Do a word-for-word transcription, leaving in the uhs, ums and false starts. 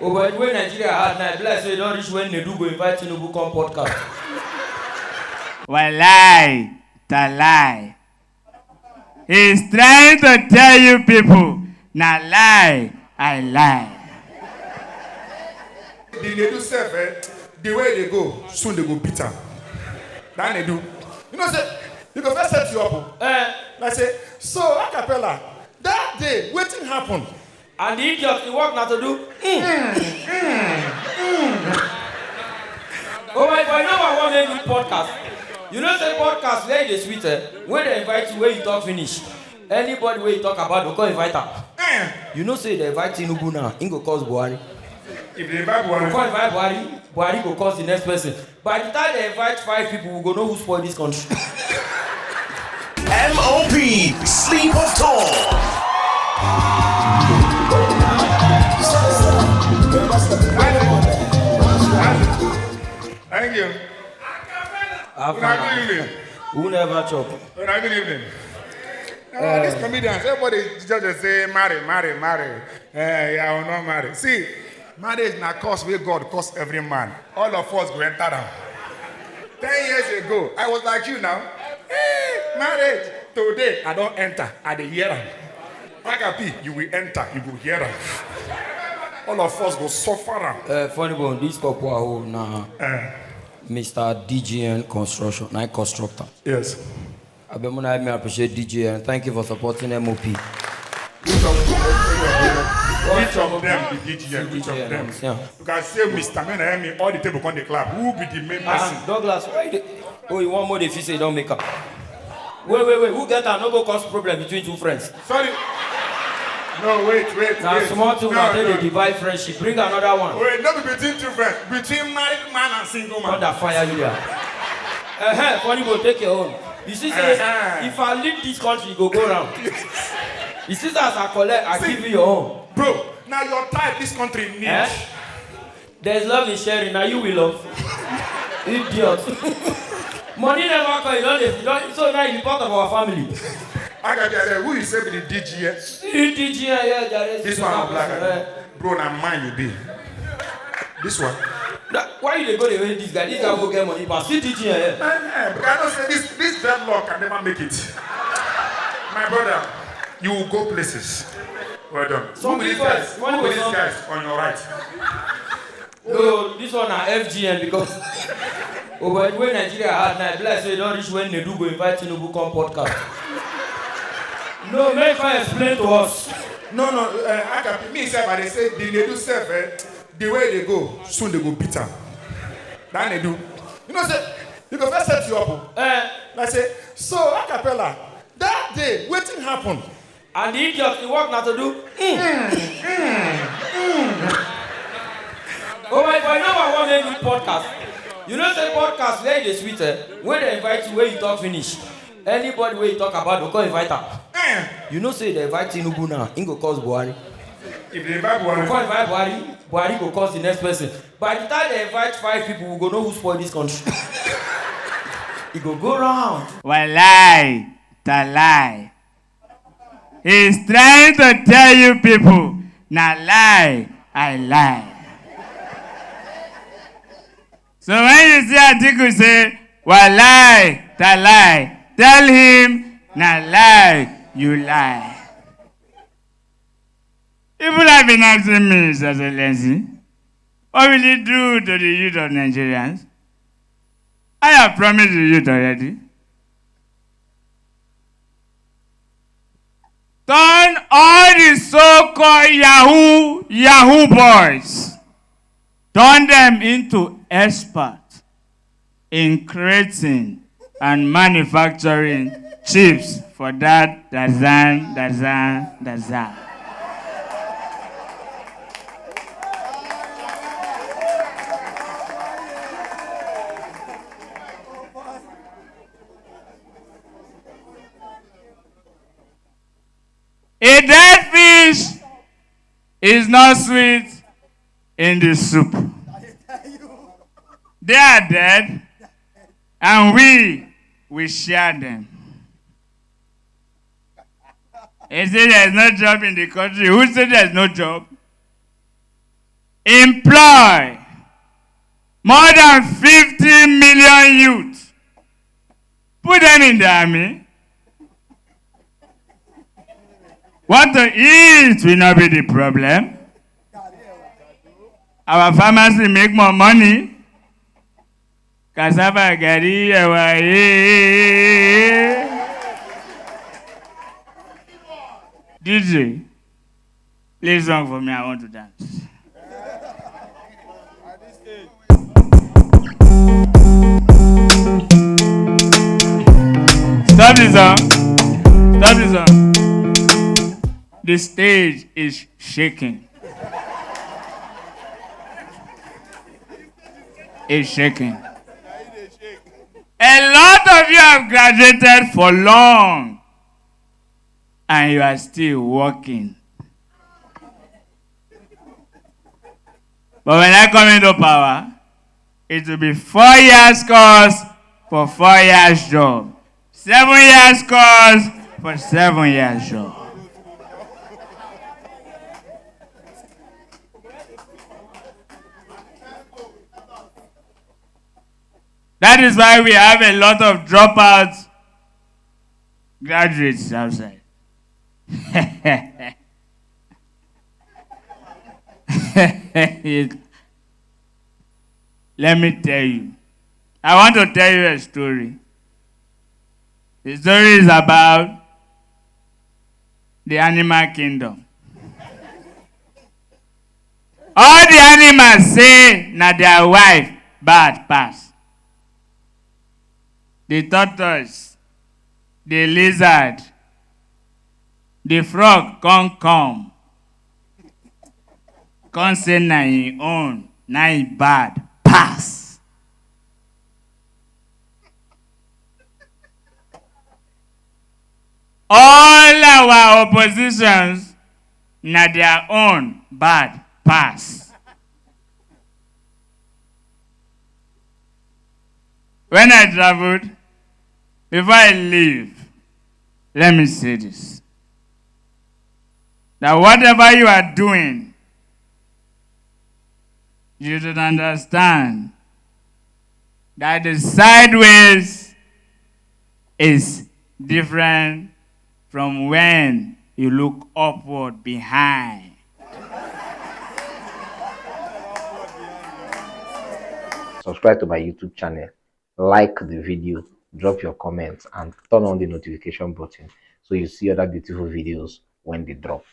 Oh boy, the way Nigeria hard now, e be like say e don reach when Nedu go invite Tinubu come podcast. Walai, talai. He's trying to tell you people, na lie, I lie. The Nedu sef, eh, the way they go, soon they go beat am. That Nedu. You know say, you go first set you up. Oh. Eh, Like say, so acapella, that day, wetin happen? And the idiot, the work na to do. Mm. Oh my boy, number one make good podcast. You know say podcast where e dey sweet, eh? When they invite you, where you talk finish. Anybody where you talk about, go come invite am. Eh, You know say they invite Tinubu now, he go cause Buhari. If they invite Go Buhari, come invite Buhari, Buhari go cause the next person. By the time they invite five people, we go know who spoil this country. M O P, sleep of thought. Thank you. Have Una good evening. Who never chop? Una good evening. Uh, these comedians, everybody just dey say marry, marry, marry. Eh, yeah, or not marry. See, marriage na curse wey God curse every man. All of us go enter am. Ten years ago, I was like you now. Eh, marriage. Today, I don enter. I dey hear am. Agapi, you will enter. You go hear am. All of us go suffer am. Uh, funny bone, this couple I hold now. Eh, Mister D G N Construction, night constructor. yes. Abemuna, help me appreciate D G N. Thank you for supporting M O P. Which of them be D G N? Which of them? Yeah. You can say Mister Men and me, all the table come dey clap. Who be the main person? Ah, Douglas, why you dey? Oh, you want more? They feel say you don't make up. Wait, wait, wait. Who get am? No go cause problem between two friends. Sorry. No, wait, wait, Now wait. Small thing No, na take no. Dey divide friendship. Bring another one. Wait, not be between two friends. Between married man and single man. Thunder fire you there. Uh-huh, funny bone, take your own. You see say, Uh-huh. If I leave this country, you go go round. You see say as I collect, I See. Give you your own. Bro, now your type this country needs. Eh? There's love in sharing. Now you will love. Idiot. Money never come. You don't, you don't, so now you be part of our family. I got there. Who you say be the D G S? You D G N, yeah, there is This one black. Eh. Bro, na man you be. This one. That- Why you dey go the way this guy? This guy go get money pass. See D G N, yeah. Eh, eh, but I know say this this dreadlock can never make it. My brother, you will go places. Well done. Some Who be these people- guys? one Who be person- these guys on your right? No, this one na F G N because oh boy, the way Nigeria hard now, e be like say e don reach when Nedu go invite Tinubu come podcast. No, make I explain to us. No, no, uh, I can me sef. I dey say the Nedu sef, eh, the way they go, soon they go beat am. That Nedu, you know say you go first set you up. Oh. Eh, Like say, so acapella, that day, wetin happen? and the idiot, the work na to do. Mm. Oh my boy, number one make good podcast. You know say podcast where e dey sweet, eh? When they invite you, where you talk finish. Anybody where you talk about, go come invite am. Eh, You know say they invite Tinubu now, he go cause Buhari. If they invite Buhari, Go invite Buhari, Buhari go cause the next person. By the time they invite five people, we go know who spoil this country. E go go round. Walai, talai. He's trying to tell you people, na lie, I lie. So when you see Atiku say, walai, talai, tell him, na lie, you lie. People have been asking me, His Excellency, what will he do to the youth of Nigerians? I have promised the youth already. Turn all the so-called Yahoo, Yahoo boys, turn them into experts in creating and manufacturing chips for that Dazan, Dazan, Dazan. A dead fish is not sweet in the soup. They are dead, and we will share them. He said there is no job in the country. Who said there is no job? Employ more than fifty million youths. Put them in the army. What to eat will not be the problem. Our farmers will make more money. Cassava, garri, ewa, eh. D J, play song for me. I want to dance. Stop the song. Stop the song. The stage is shaking. Is shaking. A lot of you have graduated for long and you are still working. But when I come into power, it will be four years course for four years job. Seven years course for seven years job. That is why we have a lot of dropouts, graduates outside. Let me tell you. I want to tell you a story. The story is about the animal kingdom. All the animals say na their wife bad pass. The tortoise, the lizard, the frog come come. Come say na him own, na him bad pass. All our oppositions na their own bad pass. When I traveled, before I leave, let me say this. That whatever you are doing, you should understand that the sideways is different from when you look upward behind. Subscribe to my YouTube channel, like the video, drop your comments, and turn on the notification button so you see other beautiful videos when they drop.